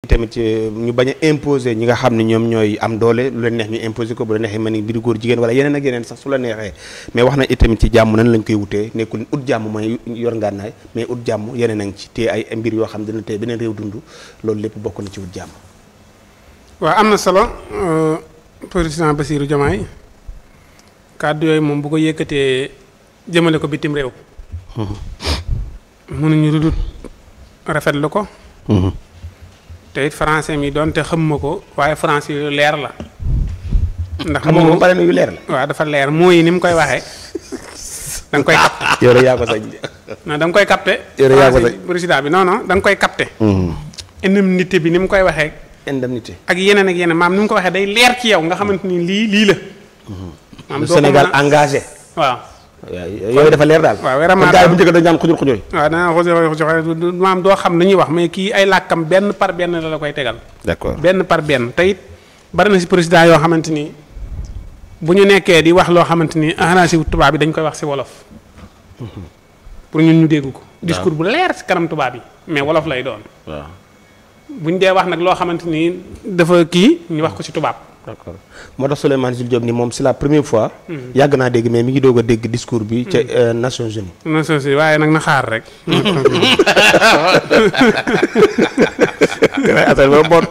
tamit ñu bañ a imposer ñi nga xam ne ñoom ñooy am doole lu leen neex ñu imposer ko bu la neexee mën ni mbiru góor jigéen wala yeneen ak yeneen sax su la neexee mais wax na itamit ci jàmm nan lañ koy wutee nekkul ut jàmm mooy yor ngànnaay mais ut jàmm yeneen a ngi ci te ay mbir yoo xam dina tey beneen réew dund loolu lépp bokk na ci ut jàmm. waaw am na solo président Bassirou Diomaye kàddu yooyu moom bu ko yëkkatee jëmale ko bitim réew. mënuñu dudut rafetlu ko. te it français mi doonte xam ma ko waaye français yu leer la. ndax moom pare na yu leer la. waaw dafa leer mooy ni mu koy waxee da nga koy capté. yow yaa ko sañ. non da nga koy capté. yow yaa ko sañ président bi non non da nga koy capté. indemnité bi ni mu koy waxee. indemnité ak yeneen maam ni mu ko waxee day leer ci yow nga xamante ni lii la. maam Sénégal engagé. waaw. yooyu dafa leer daal. waaw vraiment gars yi bu njëkk dañu naan xujur xujur. waaw danaa xujur maam doo xam nañuy wax mais kii ay làkkam benn par benn la koy tegal. d'accord benn par benn te it bari na si président yoo xamante ni bu ñu nekkee di wax loo xamante ni arrangé wu tubaab bi dañ koy wax si wolof. pour ñun ñu dégg ko. discours bu leer si kanam tubaab yi mais wolof lay doon. waaw bu ñu dee wax nag loo xamante ni dafa kii ñu wax ko si tubaab. d'accord moo tax Souleymane Jules Diop ni moom c'est la première fois. yàgg naa dégg mais mi ngi doog a dégg discours bi. ca Nations Unies. Nations Unies waaye nag na xaar rek. affaire ba bon.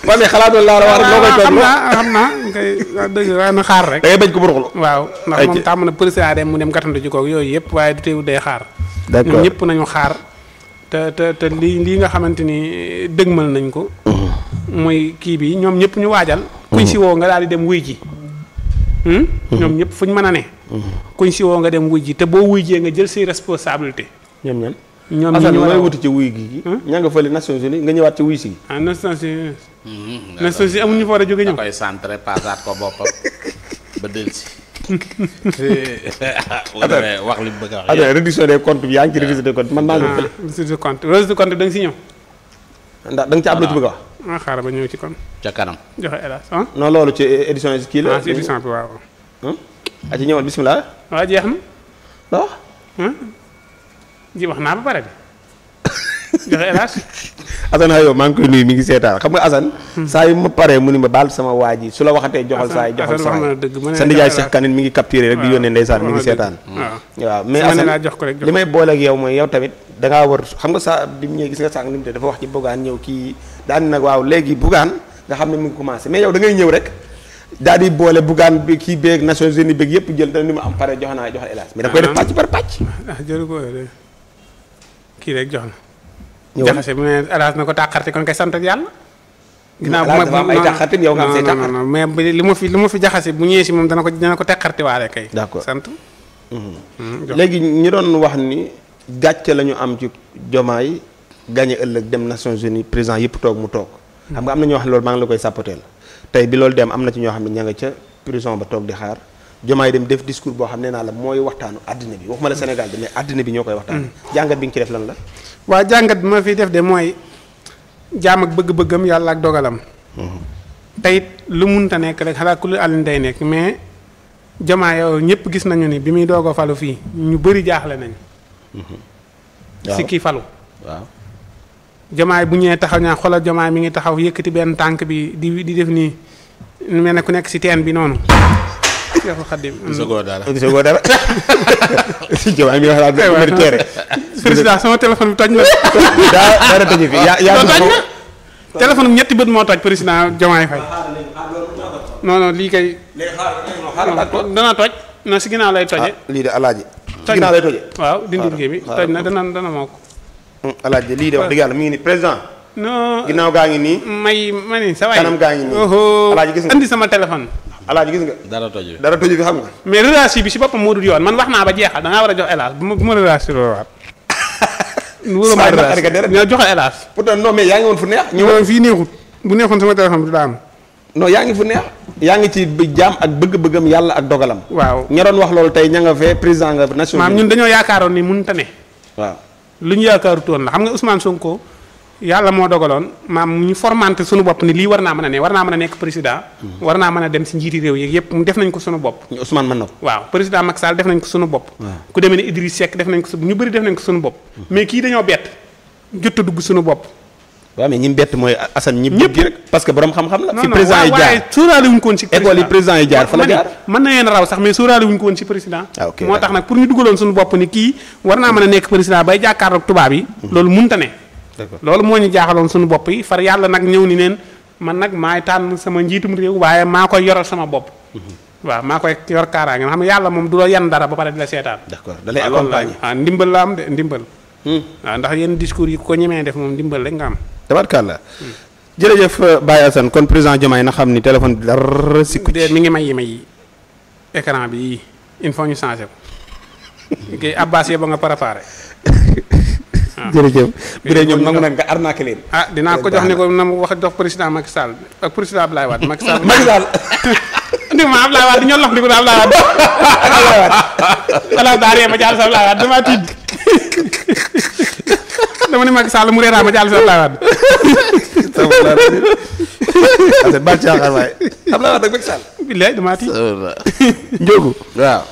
waaw mais xalaatoo laa la wax rek loo koy toog xam naa kay dëgg waaye na xaar rek. da ngay bañ ko buruxlu. waaw ndax moom tàmm na président dem mu dem gàttandu ci koog yooyu yëpp waaye du teewul day xaar. d'accord ñun ñëpp nañu xaar te lii nga xamante ni dëgmal nañ ko. mooy kii bi ñoom ñëpp ñu waajal. kuñ si woo nga daal di dem wuy ji. ñoom ñëpp fuñ mën a ne. kuñ si woo nga dem wuy ji te boo wuy jee nga jël say responsabilité. ñoom ñoom ñu war a wuti ci wuy gi. ña nga fële Nations Unies nga ñëwaat ci wuy si. ah Nations Unies. Nations Unies amuñu fa war a jóge ñëw. da koy centré passaat ko boppam ba dellusi. wax li mu bëgg a wax. réduction des comptes bi yaa ngi ci révision des comptes man maa ngi fële. réduction des comptes registre de compte bi da nga si ñëw. ndax da nga ci am lu ci bëgg a wax. xaaral ba ñëw ci kon. ca kanam. joxe hélas ah. non loolu ci édition yi kii la. ci édition bi waaw. a ci ñëwal bismillah. waaw jeex na. waaw. ji wax naa ba pare de joxe hélas. Assane yow maa ngi koy nuyu mi ngi seetaan xam nga Assane. saa yu ma paree mu ni ma baal sama waa ji su la waxatee joxal saa yi joxal saa yi. sa nijaay Cheikh Kanine mi ngi capturé rek di yónnee ndeysaan mi ngi seetaan. waaw mais Assane li may boole ak yow mooy yow tamit da ngaa war xam nga saa bi mu ñëwee gis nga sànq ni mu te dafa wax ci Bougane ñëw kii daan nag waaw léegi Bougane nga xam ne mu ngi commencé mais yow da ngay ñëw rek daal di boole Bougane bi kii beeg Nations Unies beeg yëpp jël te ni mu am pare jox naa joxal hélas mais da koy def pàcc par pàcc. jëru ko kii rek jox na. jaxase bu ne hélas na ko tàqarte kon kay sant yàlla. ginnaaw bu dafa am ay tàqarte yow nga am say tàqarte. non mais li ma fi jaxase bu ñëwee si moom dana ko teqarte waale kay. d'accord sant. léegi ñu doon wax ni gàcce la ñu am ci Diomaye gagné ëllëg dem Nations Unies président yëpp toog mu toog. xam nga am na ñoo xam ne loolu maa ngi la koy sàppateel tey bi loolu dem am na ci ñoo xam ne ña nga ca prison ba toog di xaar Diomaye dem def discours boo xam ne naa la mooy waxtaanu àddina bi waxuma la Sénégal bi mais àddina bi ñoo koy waxtaan. jàngat bi nga ci def lan la. waaw jàngat bi ma fiy def de mooy jaam ak bëgg-bëggam yàlla ak dogalam. teyit lu munta nekk rek xalaat ku lu àllin day nekk mais Diomaye yow ñëpp gis nañu ni bi muy doog a falu fii ñu bëri jaaxle nañ si kii falu. waaw Diomaye bu ñëwee taxaw ñaa xoolal Diomaye mi ngi taxaw yëkkati benn tànk bi di def nii mel ne ku nekk si teen bi noonu. Seexul Xadiim. gisagoo dara gisagoo dara. Diomaye mi wax daal mën teere. président sama téléphone bi toj na. dara toj fi yaa toj na. téléphone bi ñetti bët moo toj président Diomaye Faye. non lii kay. dana toj. na si ginnaaw lay toje. lii de alaaji. toj ginnaaw lay toje. waaw dindi liggéey bi toj na dana moo ko. alaaji lii de wax dëgg yàlla mi ngi ni président. non ginnaaw gaa ngi nii. ma ni sa waay kanam gaa ngi nii. alaaji gis nga andi sama téléphone. alaaji gis nga. dara toju fi xam nga. mais relation bi si boppam moo dul yoon man wax naa ba jeexal da ngaa war a jox hélas bu ma relation loolu waat. ñoo joxe hélas. pourtant non mais yaa ngi woon fu neex. ñëwoon fii neexut bu neexoon sama téléphone bi du daanu. non yaa ngi fu neex. yaa ngi ci jaam ak bëgg-bëggam yàlla ak dogalam. waaw ña doon wax loolu tey ña nga fee président nga nation. maam ñun dañoo yaakaaroon ni mënut a ne. waaw lu ñu yaakaarutoon la xam nga Ousmane Sonko yàlla moo dogaloon maam ñu formanté suñu bopp ni lii war naa mën a ne war naa mën a nekk président. war naa mën a dem si njiiti réew yeeg yëpp def nañ ko suñu bopp. Ousmane mën na ko. waaw président Macky Sall def nañ ko suñu bopp. ku demee ne Idriss Seck def nañ ko ñu bëri def nañ ko suñu bopp. mais kii dañoo bett jot a dugg suñu bopp waaw mais ñi bett mooy Assane ñi bëgg rek parce que borom xam-xam la. non fi non président yi jaar waaye sóoraale wuñ ko woon ci président école yi président yi jaar fa la jaar. mën na leen raw sax mais sóoraale wuñ ko woon ci président. ok moo tax nag pour ñu dugaloon suñu bopp ni kii war naa mën a nekk président bay jàkkaarloog tubaab yi. loolu munta ne. loolu moo ñu jaaxaloon suñu bopp yi far yàlla nag ñëw ni neen man nag maay tànn sama njiitum réew waaye maa koy yoral sama bopp. waaw maa koy yor kaaraange nga xam ne yàlla moom du la yan dara ba pare di la seetaan. d'accord da lay accompagner ndimbal la am de ndimbal. waaw ndax yenn discours yi ko ñemee def moom ndimbal rek nga am. tabarkàlla jërëjëf Baye Assane kon président Diomaye na xam ni téléphone bi dara sikku ci mi ngi may écran bi il faut ñu changer ko. kay Abbas ba nga préparé. jërëjëf bi dee ñoom nangu nañ nga arnaqué leen. dinaa ko jox ni ko na mu wax jox président Macky Sall ak président Abdoulaye Wade Macky Sall. Macky Sall. ndi ma Abdoulaye Wade ñoo lox ndi ko Abdoulaye Wade. Abdoulaye Wade daa ma jàll sa Abdoulaye Wade damaa tiit dama ne Macky Sall mu reeraa ma jàll sa Abdoulaye Wade. parce que bal caaxaan waaye Abdoulaye Wade ak Macky Sall. billaay damaa tiit. Ndiogou. waaw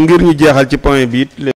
ngir ñu jeexal ci point bi it